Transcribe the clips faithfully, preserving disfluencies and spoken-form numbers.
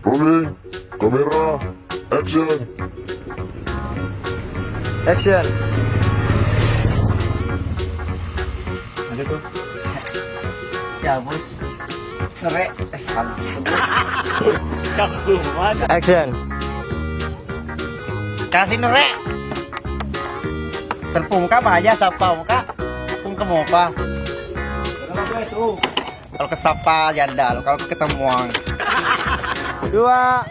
Rolling, kamera, action. Action. Ada tuh. Ya, Bos. Nere, eh, salah. Action. Kasih nere. Telepon ka apa aja, siapa ka? Telepon ke mau apa? Kalau kesapa janda lo, kalau ketemuan. Dua.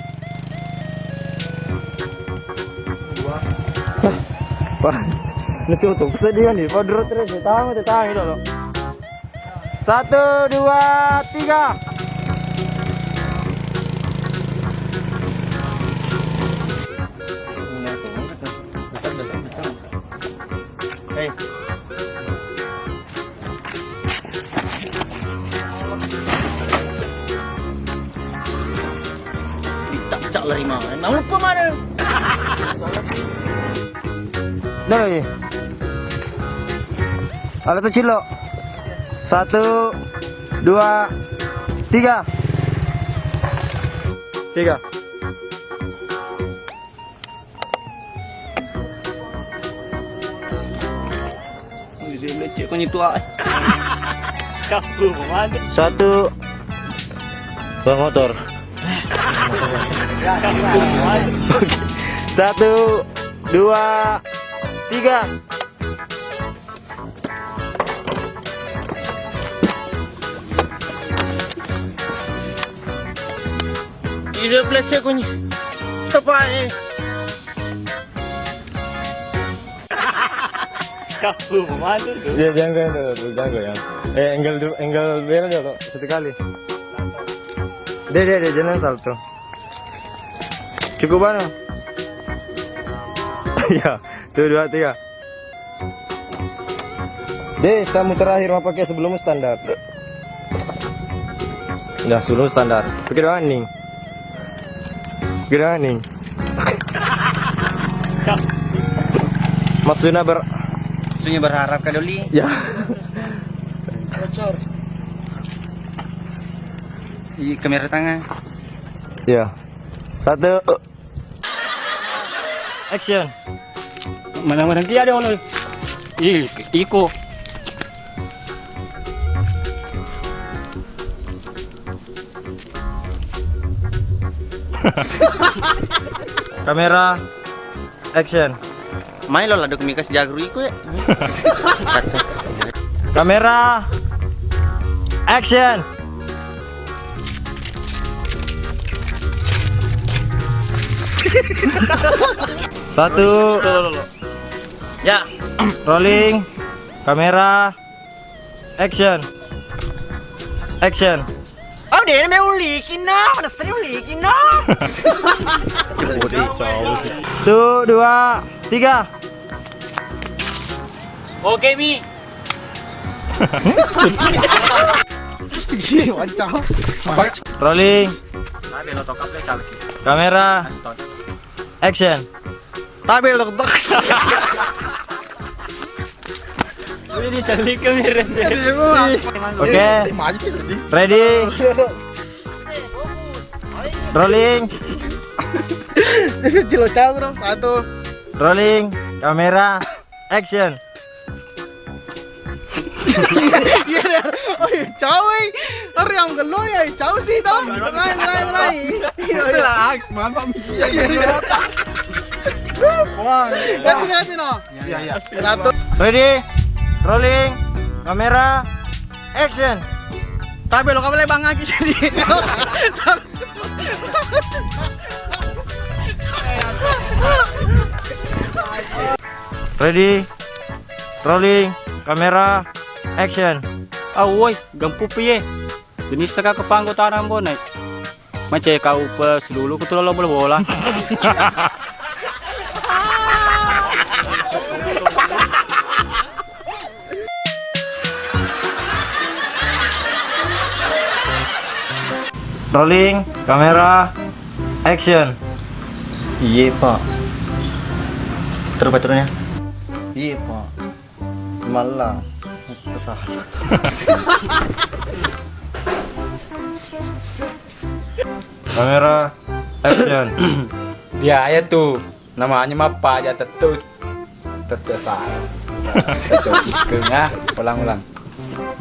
Wah, lucu tuh, kesedihan nih. Kau dulu terus, tahu, tahu itu lo. Satu, dua, tiga. Besar, besar, besar. Hei. Ditacak lari mana? Nah, lupa mana? Dah lagi. Ada tuh, Cilo. Satu, dua, tiga. Tiga. Bisa lecek kau nyetua. Satu. Bang motor. Oke. Satu, dua, tiga. Iya, lecek kau ni. Siapa eh? Kamu mantu tuh. Dia jangka itu, jangka ya. Eh, angle du-, angle bela dulu, satu kali. Dia, dia, dia, jangan salto. Cukup mana? Iya, tuh, dua, tiga. Deh, kamu terakhir mau pakai sebelum standar. Udah, sebelum standar. Pikir doang nih. Pikir doang nih. Maksudnya ber- Maksudnya berharap ke Doli. Ya. Bocor. Di kamera tangan. Ya. Satu. Action. Mana-mana dia ada ono. Ih, iko. Kamera, action. Mai lo laduk mikas jagru iko ya. Kamera, action. Satu. Lo, lo, lo, lo. Ya. Rolling. Kamera. Action. Action. Oh, dia namanya ulikin no. Mana sering ulikin no. Tuh, dua, tiga. Oke, Mi. Iya, wancang. Rolling. Kamera. Action. Tabel, tok, tok. Ini dicelik ke mirip. Oke. Ready. Rolling. Cilo caur, bro. Satu. Rolling. Kamera. Action. Iya, iya. Oh, iya, cawe. Hari yang gelo ya, cawe sih, tau. Mulai, mulai, mulai. Iya, iya. Relax, mantap. Iya, iya, iya. Wah. Ganti, ganti, no. Iya, iya. Satu. Ready? Rolling. Kamera. Action. Tapi lo kamu lebang lagi jadi. Ready? Rolling, kamera, action. Awoi, gempu piye? Jenis saka kepanggo tanam bonai. Macai kau pe selulu ketulo lo bola-bola. Rolling, kamera, action. Iye, Pak. Terus, Pak, terusnya. Iye, Pak. Malah. Kesal. Kamera, Action. Dia aja tuh. Namanya mappaja tette'. Tette' salah. Tette' tikkeng, ah. Ulang, ulang.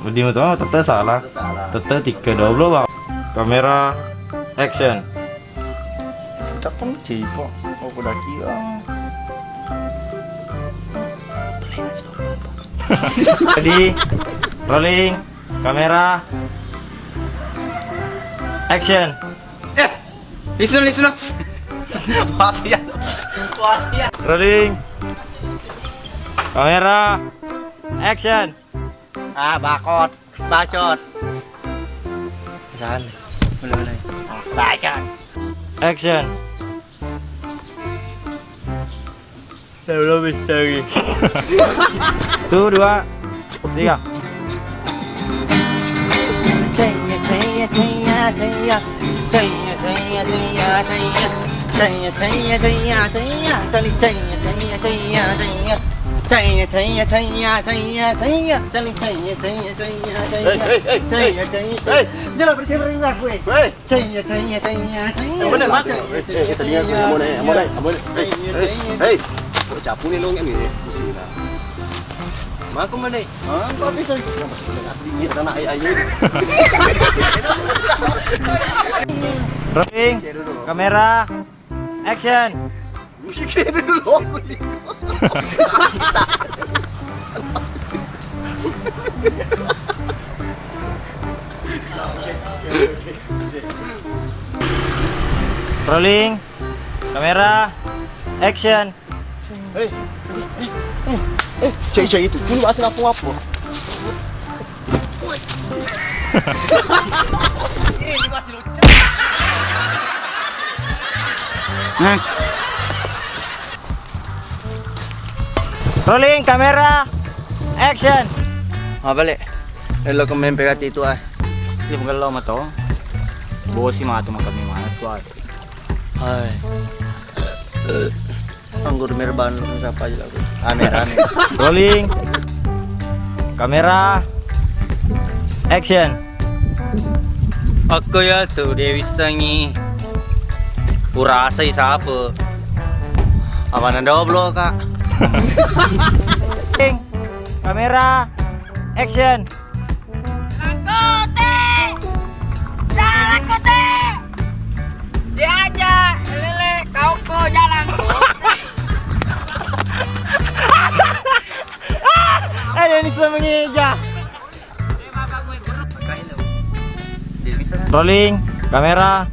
Wedding to tette' salah. Tette' salah. Tette' tikkeng doblo, Bang. Kamera action. Cakep cipo. Oh, udah kira. Ready, rolling, kamera, action. Eh, lisu, lisu. Wasiat. Wasiat. Rolling. Kamera. Action. Ah, bakot. Bacot. Sana. Boleh, boleh. Ah, bacot. Action. Belum bisa lagi. Tuh, dua, tiga. Hei, hei, hei, hei. Hei. Jangan berhenti aku, eh. Hei. Caiya, caiya, caiya, caiya. Yang bener, Mak. Caiya, eh, eh, caiya, tadi aku caiya, yang mana, yang mana, yang mana? Hei, caiya, hei, caiya, hei. Kok capu nih, Long, ini? Pusing dah. Mak, kemana? Hah? Kok bisa? Yang pasti udah asli, iya, tanah air, air. Rolling, kamera, action. Mikir dulu. Rolling, kamera, action. Hei, hei, hei, hei, cai, cai itu. Dulu bahasa apa? Nah. Rolling, kamera, action. Apa, Le? Elo kemempe kati itu, ah. Iya, bukan lo, Mato. Bosi matu makan mie mana tuh, ah. Hai. Anggur merah ban lu, siapa aja lagu. Rame, rame. Rolling. Kamera. Action. Aku ya tuh Dewi Sangi. Urasa isapa. Apa nanda oblo, Kak? Rolling. Kamera. Action. Langkote! Dah, Langkote! Diajak lele kau ko jalan. Eh, dia bisa mengeja. Rolling, kamera,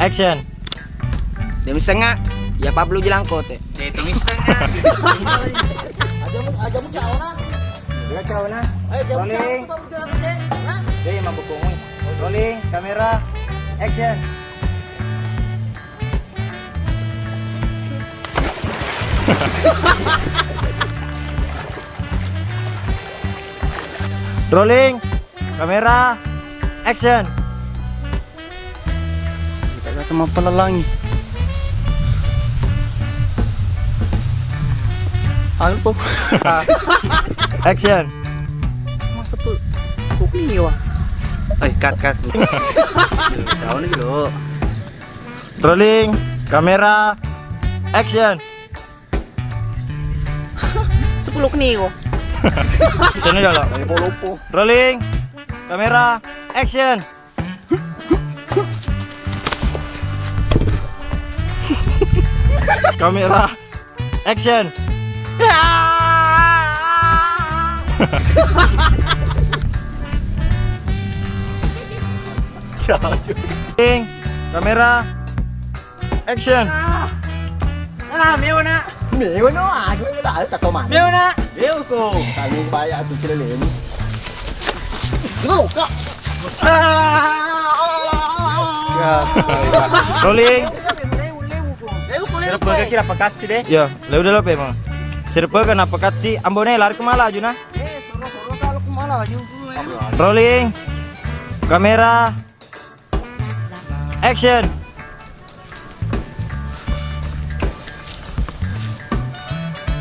action. Dia bisa nggak? Ya, Pablo Jelangkote. Dia itu bisa nggak? Aja mu, aja mu caona. Dia caona. Ayo, aja mu caona. Rolling. Deh, mabuk komo. Rolling, kamera, action. Rolling, kamera, action. Kita kata mapalalangi. Anu po. Action. Masa po? Kok ini, wah? Eh, cut, cut. Tahu nih, lo. Rolling, kamera, action. Sepuluh kniwo. Di sini dah, lo. Rolling, kamera, action. Kamera, action. Rolling, kamera, action. Ah, ah, meo na. Meo no, aku tak tahu mana. Meo na. Meo ko. Kami bayar tu kira ni. Lo kak. Ah. Ya. Rolling. Leu ko, leu ko. Leu ko, leu ko. Kira pakai sih deh. Ya, leu udah lo pe, Bang. Sirpe kenapa kat si ambone lari kemana aja nah? Eh, suruh, suruh kalau kemana aja. Rolling. Kamera. Action.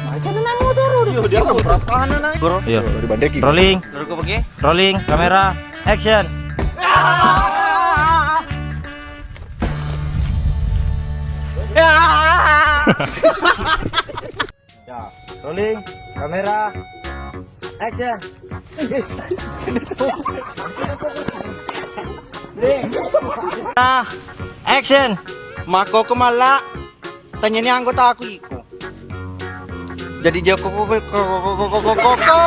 Macam mana motor udah? Yo, dia berapa anak naik? Bro. Iya. Dari Bandeki. Rolling. Dulu ke pergi. Rolling, kamera, action. Ya. Ya, rolling, kamera, action. Ah, action. Makkokko malla, tanyani anggota aku iko. Jadi dia koko koko koko koko koko.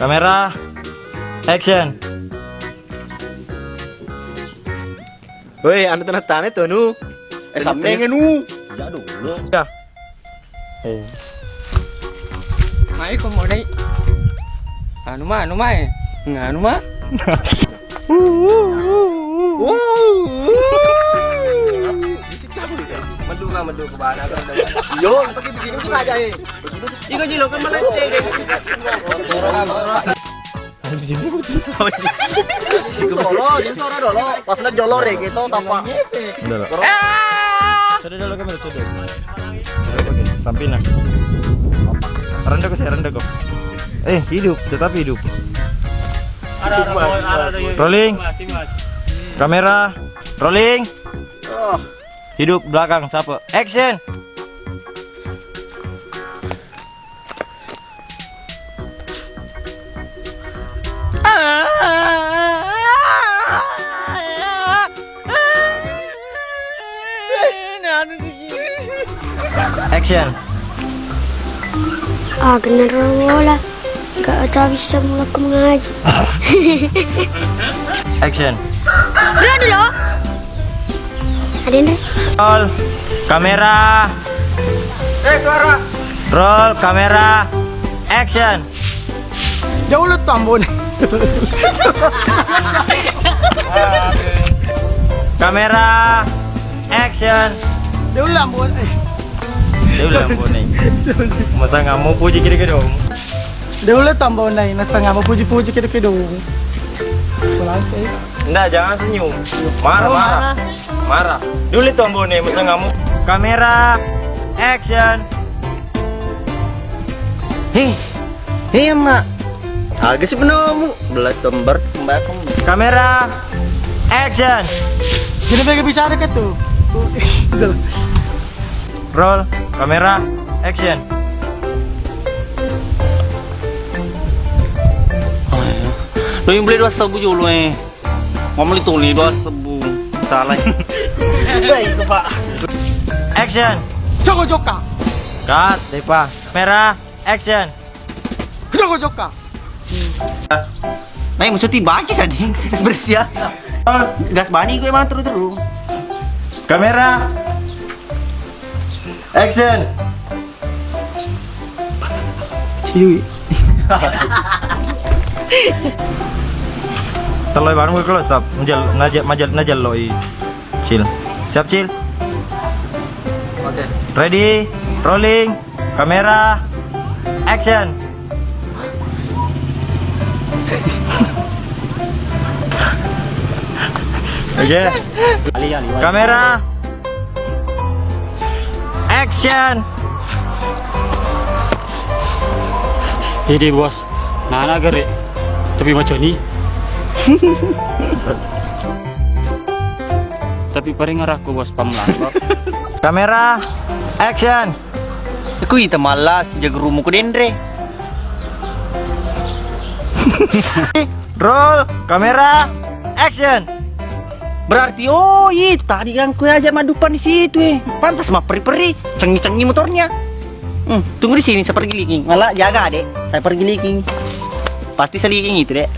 Kamera, action. Woi, anu tanah-tanah tuh, anu. Eh, sampe nu. Ya dulu. Ya. Eh. Mai ko mau dai. Anu ma, anu ma, eh. Nganu ma. Madu ka, madu ke bana ka. Yo, pakai begini tuh aja, eh. Iko jilo kan melente, eh. Jolo, jolo, jolo. Pas na jolo re, gitu, tapa. Udah lah. Coba dulu kamera, coba. Samping nah. Rendah kok, saya rendah kok. Eh, hidup, tetap hidup. Rolling. Kamera, rolling. Oh. Hidup belakang, siapa? Action. Action. Ah, genaro bola. Gak tau bisa mulai mengaji. Action. Dulu, dulu. Ada ini. Roll kamera. Eh, suara. Roll kamera. Action. Jauh lu tambun. Kamera. Action. Jauh lu tambun. Jauh lu tambun nih. Masa nggak mau puji kiri ke dong? Dia udah tambah naik, nah setengah mau puji-puji kita kedong. Pelan, eh. Nggak, jangan senyum. Marah, oh, marah. Marah. Marah. Dia udah tambah nih, masa nggak mau? Kamera, action. Hei, hei, Mak. Agak sih benamu. Belat kembar, kembar, kembar. Kamera, action. Jadi mereka bicara ke tuh. Roll, kamera, action. Lo yang beli dua sebu jolo, eh. Ngomong itu nih dua sebu. Salah. Udah itu, Pak. Action. Joko Joka. Cut, Depa. Kamera, action. Joko Joka. Nah, maksudnya baki tadi. Terus bersih ya. Gas bani gue emang terus-terus. Kamera. Action. Ciwi. Terlalu baru gue close up. Majal, najal, majal, najal loi. Cil. Siap, Cil? Oke. Ready? Rolling. Kamera. Action. Oke. Kamera. Action. Ini, Bos. Nana gere. Tapi macam ni. Tapi paling arahku, Bos, pamlak. Kamera. Action. Ku ita malla sijaga rumu ku denre. Roll, kamera, action. Berarti, oh, itu tadi yang ku aja madupan di situ, eh. Pantas mah peri-peri, cengi-cengi motornya. Hmm, tunggu di sini, saya pergi liking. Malah jaga, Dek. Saya pergi liking. Pasti seliking itu, Dek.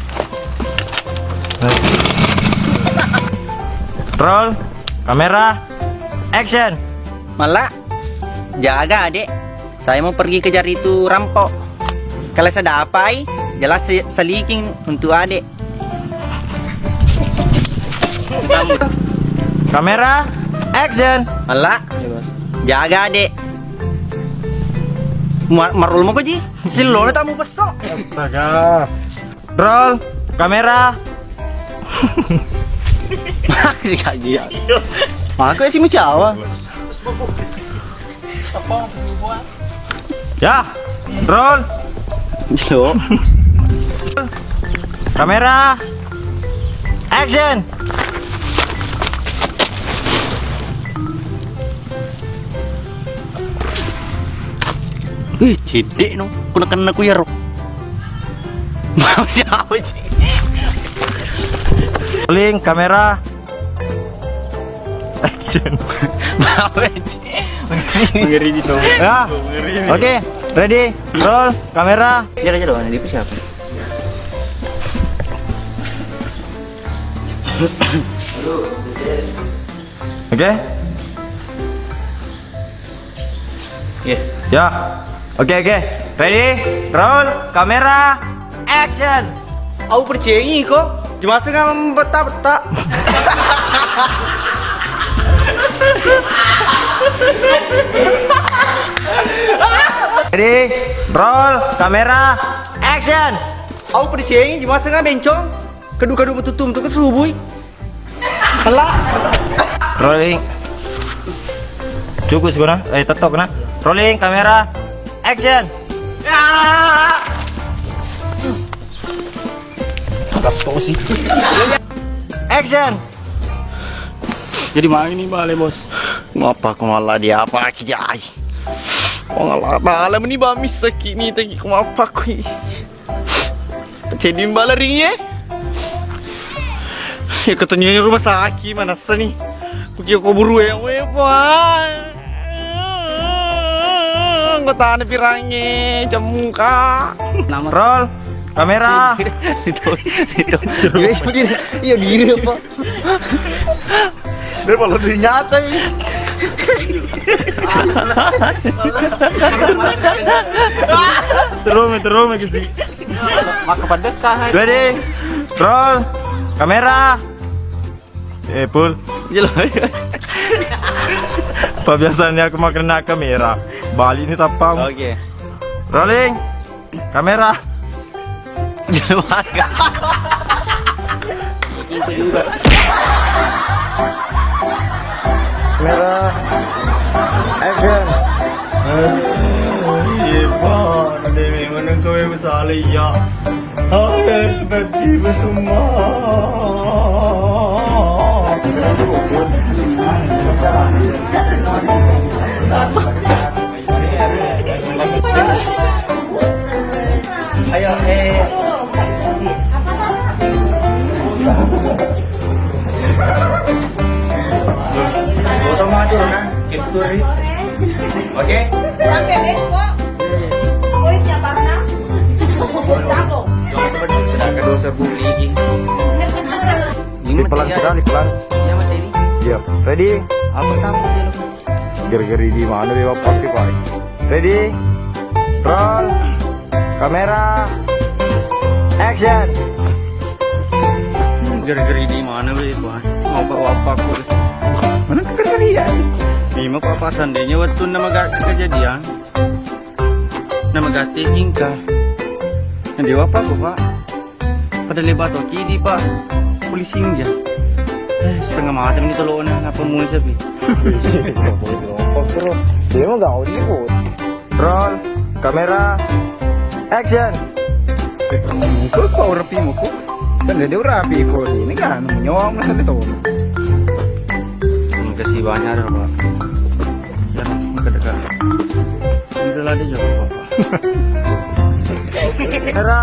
Roll, kamera, action. Malah jaga, Adek. Saya mau pergi kejar itu rampok. Kalau saya dapai, jelas se-, seliking untuk Adek. Kamera, action. Malah jaga, Adek. Mar-, marul mau ji? Silona tamu pesto. Astaga. Roll, kamera. Makasih, Kak Jia. Aku sih mencawa. Ya, roll. Yo. Kamera. Action. Wih, cedde no. Kuna kenna ku yaro. Mau siapa sih? Rolling, kamera. Action. Mau sih? Mengeri gitu. Ya. Mengeri. Oke, ready, roll, kamera. Jalo, jalo, ini siapa? Oke. Iya. Ya. Oke, oke. Ready? Roll, kamera, action. Au percayai ko, jemaseng betta-betta. Ready? Roll, kamera, action. Au percayai jemaseng bencong, kedu-kedu betutum tu kesubui. Kela. Rolling. Cukup sih, Bona. Eh, tetap kena. Rolling, kamera. Action. Agak tosi. Action. Jadi mana ini bale, Bos? Ngapa aku malah dia apa lagi, Jai? Oh, ngalah bale meni bamis sakit ni tadi, ngapa aku? Jadi mbala ringi, eh? Ya, katanya rumah sakit, mana seni? Kukia kuburu ya, weh, wah. Anggota ane pirange, jamuka. Roll, kamera. Itu, itu. Iya, begini. Iya, diri apa? Dia malah diri nyata ini. Terus, terus, ke sini. Maka pada kah? Ready? Roll. Kamera. Eh, Pul. Jelas. Apa biasanya aku makan kamera? Bali ini tapang. Oke. Rolling. Kamera. Jelas. Kamera. Action. Eh, iya, Pak. Ada memang kau yang salah, iya. Ae, beti besumma. Ayo, eh. Foto maju, nah. Capture. Oke? Sampai beko. Poinnya warna. Sabo. Coba dulu, sedangkan dua serbu lagi. Ini pelan sekali, pelan. Iya, Mas, ini. Iya. Ready? Apa kamu? Gara-gara di mana dia pakai, Pak? Ready? Roll. Kamera. Action. Gara-gara di mana, weh, Pak? Apa, apa, terus? Mana gara-gara ya? Ini mah, Pak, seandainya waktu nama gak kejadian. Nama gati ingka. Yang dewa apa kok, Pak? Pada lebar toki di, Pak. Polisi dia. Eh, setengah mati ini tolong, apa mau sepi? Apa, Bro? Dia mah gak audio, Bro. Roll, kamera, action. Muka kau rapi muka. Kan dia rapi kau ini kan nyawa masa itu. Makasih banyak dah, Pak. Jangan dekat-dekat. Udah lah, dia jawab apa. Kamera.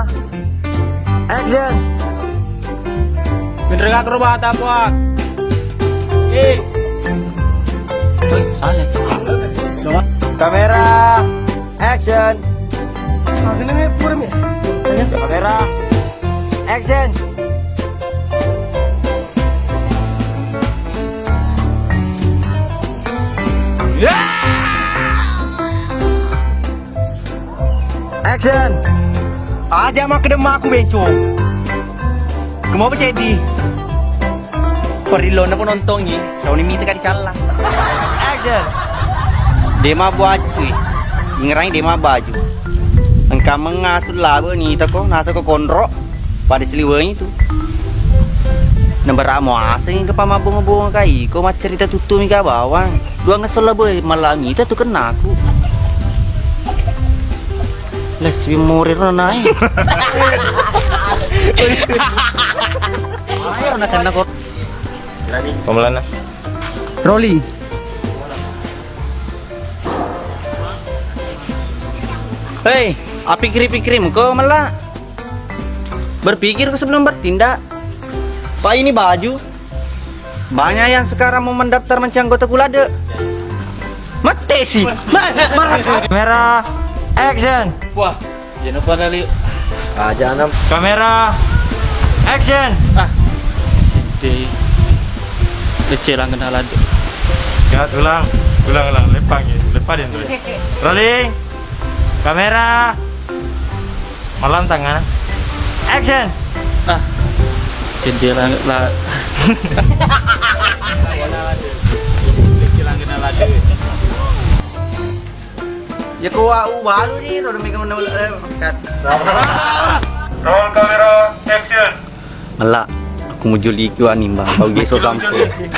Action. Pinter gak akrobat apa? Eh. Salah. Kamera. Action. Kamera. Action. Action. Aja makkeda makku bencong. Kemau pecedi. Perillona penontongi, sauni mita ka dicalla. Action. Dema baju tu. Ingerangi dema baju. Engka mengasul labe ni tako nasa ko konro. Pada siliwengi tu. Nabara muaseng ke pamabonga-bonga kai ko maccerita tuttu mi ka bawang. Dua ngesel labe malam itu tu kena aku. Les bimore ro nae. Ayo na kena kok. Pemelan, nah. Rolling. Hei, apikir-pikir muko mella. Berpikir sebelum bertindak. Pak, ini baju. Banyak yang sekarang mau mendaftar menjadi anggota Kulade. Mate sih. Kamera, action. Wah, jangan lupa kali. Aja enam. Kamera, action. Ah, sinte. Lecce langen alade. Ya, ulang, ulang, ulang. Lepang ya, lepang deh. Rolling. Kamera. Malantang, ah. Action. Ah, jendela la. Ya ko wa ubalu ni, rodo mega mana, eh, cut. Roll kamera, action. Mella, aku mujuliki wa nimbang. Kau geso sampo.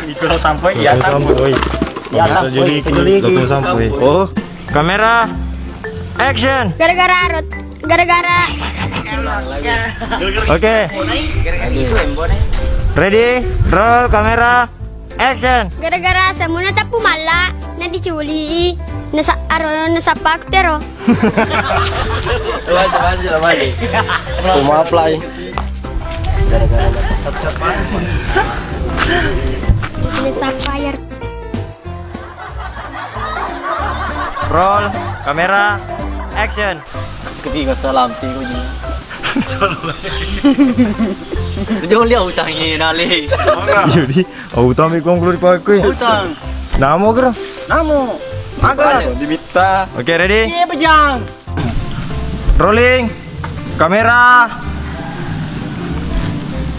Iko sampo, ya sampo. Oi. Ya sampo, juliki, juliki. Aku sampo. Oh. Kamera, action. Gara-gara Arut, gara-gara. Oke. Ready, roll kamera, action. Gara-gara semuna teppu malla, na diculi, nasa aro, nasappa aku tero. Coba, coba, coba, coba. Oh, maaf lah, eh. Gara-gara. Nasappa ya. Roll, kamera, action. Ketiga salampi ko ji. Jauh lihat utang ini nali. Jadi, oh, utang mi kong keluar pakai. Utang. Namo kira? Namo. Magas. Diminta. Oke, ready? Iya, bejang. Rolling. Kamera.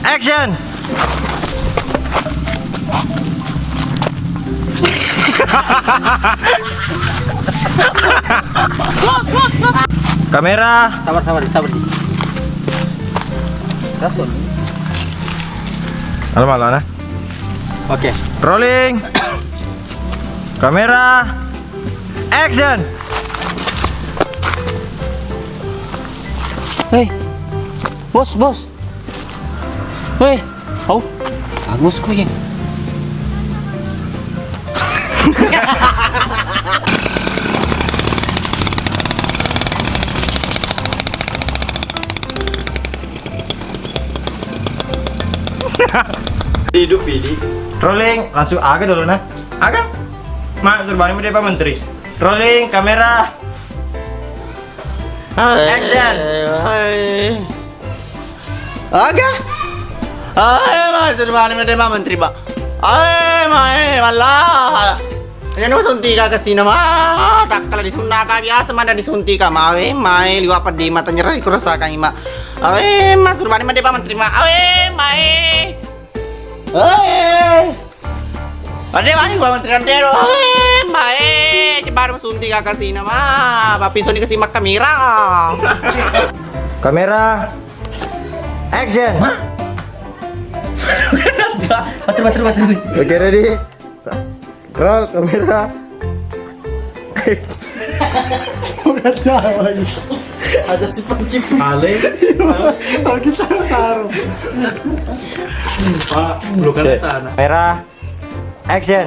Action. Kamera. Sabar, sabar, sabar. Sasun. Alam, alam, nah. Oke. Rolling. Kamera. Action. Hei, bos, bos. Hei, au, bagus ku ya. Hidup ini. Rolling, langsung aga dulu nah. Aga? Mak, suruh bani mede Pak Menteri. Rolling, kamera. Action. Aga? Ae, ma, suruh bani mede Pak Menteri, Pak. Ae, mae, malla. Anu suntika kasina ma, takkala disunna ka biasa mana disuntika ma, awe mae liwa peddi mata nyerah ku rasakan ima. Awe ma suruh bani mede Pak Menteri ma, awe mae. Awe. Ade wani Pak Menteri ade, awe mae, cebar suntika kasina ma, papisoni kasi makkamera. Kamera, action. Batur, batur, batur. Oke, ready? Roll kamera. Bukan Jawa ini. Ada si Panji Pale. Oh, kita taruh. Pak, bukan. Oke. Tanah. Kamera. Action.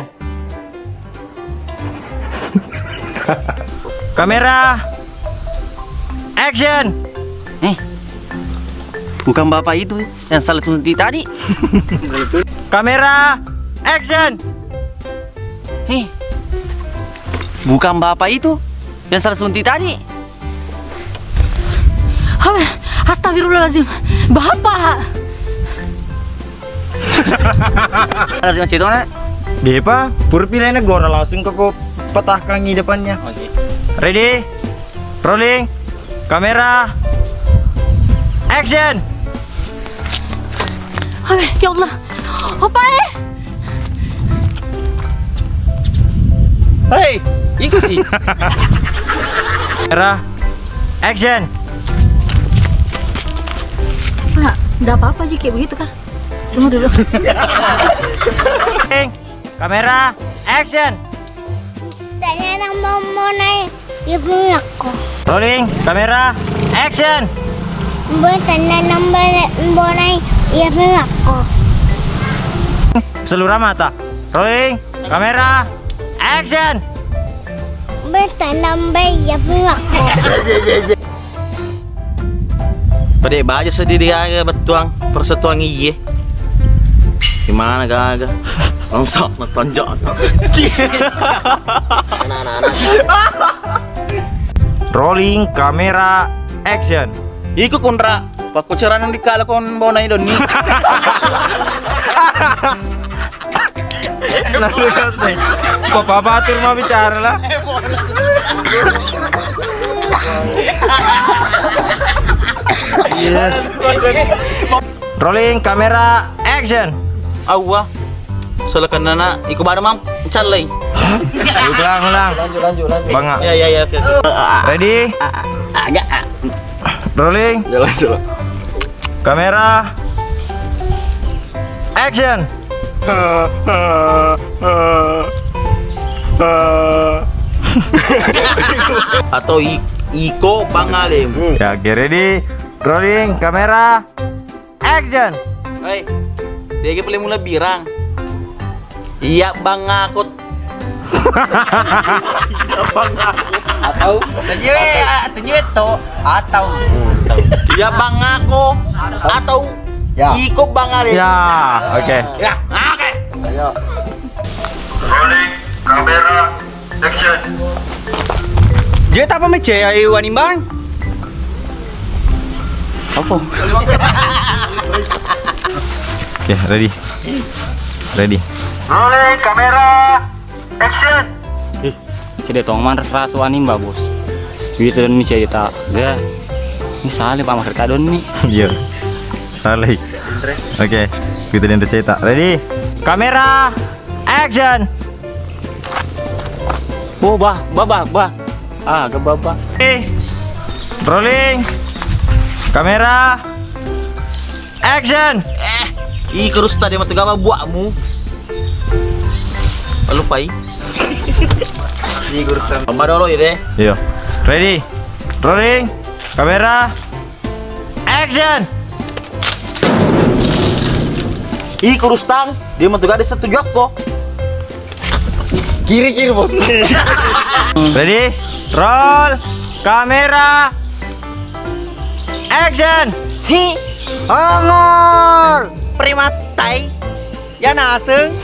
Kamera. Action. Eh, bukan bapak itu yang salah suntik tadi. Kamera, action. Eh, bukan bapak itu yang salah suntik tadi. Hah, astagfirullahaladzim. Bapak. Ada dengan situ, nak? Depa, purpi lainnya gora langsung ke ko patahkan di depannya. Oke. Ready? Rolling. Kamera. Action. Aduh, ya Allah. Apa eh? Hei, iku sih. Kamera. Action. Pak, nggak apa-apa sih kayak begitu kah? Tunggu dulu. Rolling. Kamera, action. Tanya nang mau, mau naik, ya punya aku. Rolling, kamera, action. Boy, tanya nang mau, mau naik, ya punya aku. Seluruh mata. Rolling, kamera, action. Betanam bai ya muakko. Pede baja sedih dia aga bettuang persetuang iye. Di mana gaga? Langsung tonjok. Anak-anak. Rolling kamera, action. Iko konra, pakko carana dikala kon bonai donni. Lalu selesai. Bapak batur mau bicara lah. Iya. Rolling kamera, action. Awwa. Soalnya kan anak, iko pada mam callai. Ulang, ulang. Lanjut, lanjut, lanjut. Banga. Ya, ya, ya, oke, oke. Ready? Agak. Rolling. Jalan, jalan. Kamera. Action. Atau i-, iko bangalem. Ya, oke, ready? Rolling, kamera. Action. Hei, dege pale mula birang. Iya, Bang, aku. Iya, Bang, aku. Atau? Tenyewe, ah, tenyewe to, atau. Iya, Bang, aku. Atau. Ya. Iko bangalem. Ya, oke. Ya, oke. Ayo. Rolling, kamera, action. Je, tapa mecce ae wanimbang? Apa? Oke, ready. Ready. Rolling, kamera, action. Ih, cedde tong manres rasu animba, Bos. Wita donni cerita. Ya. Ini salah, Pak, masker kadon nih. Iya. Salah. Oke, kita dan cerita. Ready? Kamera, action. Oh, bah, bah, bah, bah. Ah, gak bah, bah. Eh, rolling. Kamera, action. Eh, iko rusta de matu gaba buakmu. Lupai. Iko rusta. Pamba dolo ya deh. Iya. Ready. Rolling. Kamera. Action. Iko Rustang, dia matu gade setuju aku. Kiri, kiri, Bos. Ready? Roll. Kamera. Action. Hi. Ongor. Primatai. Ya naseng.